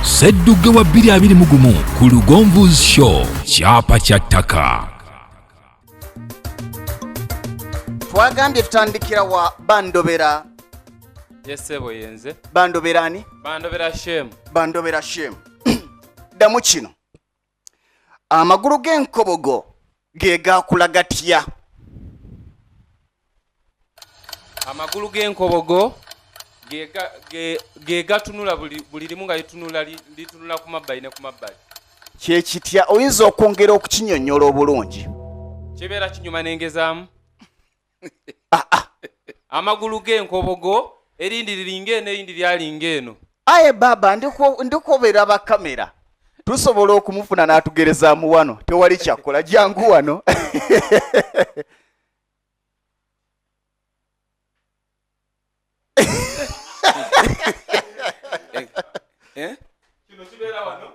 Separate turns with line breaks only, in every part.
Sseddugge wa 2021 ku Lugonvu's Show, Kyapa kya ttaka.
Twagambye tutandikira wa Bandobera.
Yesebo yenze.
Bandobera ani?
Bandobera Shem.
Bandobera Shem. Ddamu kino. Amagulu g'enkobogo ge gaakula gatya?
Amagulu g'enkobogo ge gatunula buli limu nga litunula ku mabbali ne ku mabbali.
Kye kitya? Oyinza okwongera okukinyonnyola obulungi?
Kibeera kinyuma n'engezaamu. Amagulu g'enkobogo erindi liringa eno, erindi lyalinga eno.
Aye baba, ndikobera ba kamera. Tusobola okumufuna n'atugerezaamu wano, tewali kyakola, jangu wano.
Kino kibeera wano.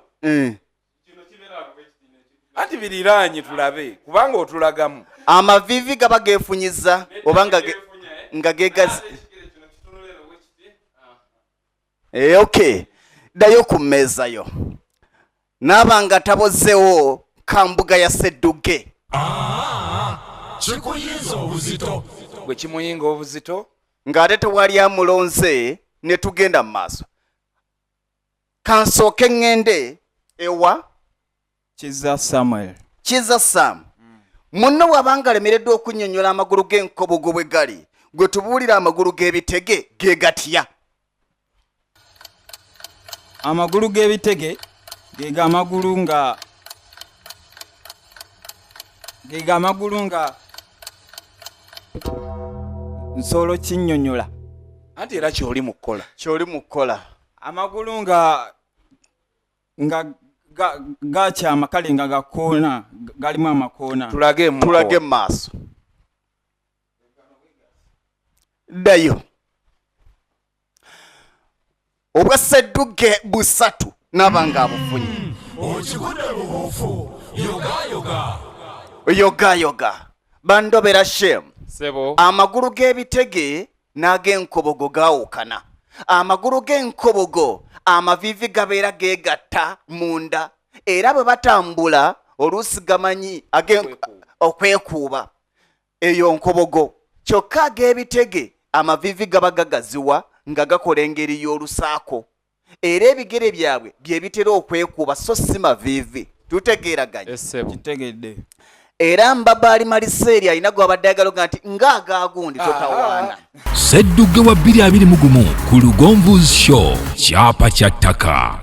Kino kibeera wano bwe kiti n'ekiti.
Anti biriraanye tulabe, kubanga otulagamu.
Amaviivi gaba geefunyiza oba
Geefunya, eh?
nga geegazi.
Naye ekigere kino kitunula eno bwe kiti.
Okay. Ddayo ku mmeeza yo. Naaba nga tabozeewo kambuga ya Sseddugge.
Kikuyinza obuzito.
Gwe kimuyinga obuzito.
Ng'ate tewali amulonze, ne tugenda mu maaso. Kansooke ŋŋende ewa
Kiza Samuel.
Kiza Sam. Munno bw'abanga alemereddwa okunnyonnyola amagulu g'enkobogo bwe gali, gwe tubuulira amagulu g'ebitege ge gatya?
Amagulu g'ebitege ge gamagulu nga ge gamagulu nga nsolo kinnyonnyola.
Anti era ky'oli mu kukola.
Ky'oli mu kukola.
Amagulu nga gakyama kale nga gakoona, galimu amakoona.
Tulage mu
Tulage
koona.
mu maaso. Ddayo. Obwa Sseddugge busatu n'aba ng'abufunye.
Okigudde mu buufu, yogayoga.
Yogayoga. Bandobera Shem.
Sebo.
Amagulu g'ebitege n'ag'enkobogo gaawukana. Amagulu g'enkobogo amaviivi gabeera geegatta munda, era bwe batambula oluusi gamanyi okwekuuba. Eyo nkobogo. Kyokka ag'ebitege amaviivi gaba gagaziwa nga gakola engeri y'olusaako, era ebigere byabwe bye bitera okwekuuba so si maviivi. Tutegeeraganye?
Essebo.
Kitegedde.
Era Mbabaali Maliseeri alina gw'abadde ayagala okuga nti ng'agaagundi totawaana.
Sseddugge wa 2021 ku Lugonvu's Show, Kyapa kya ttaka.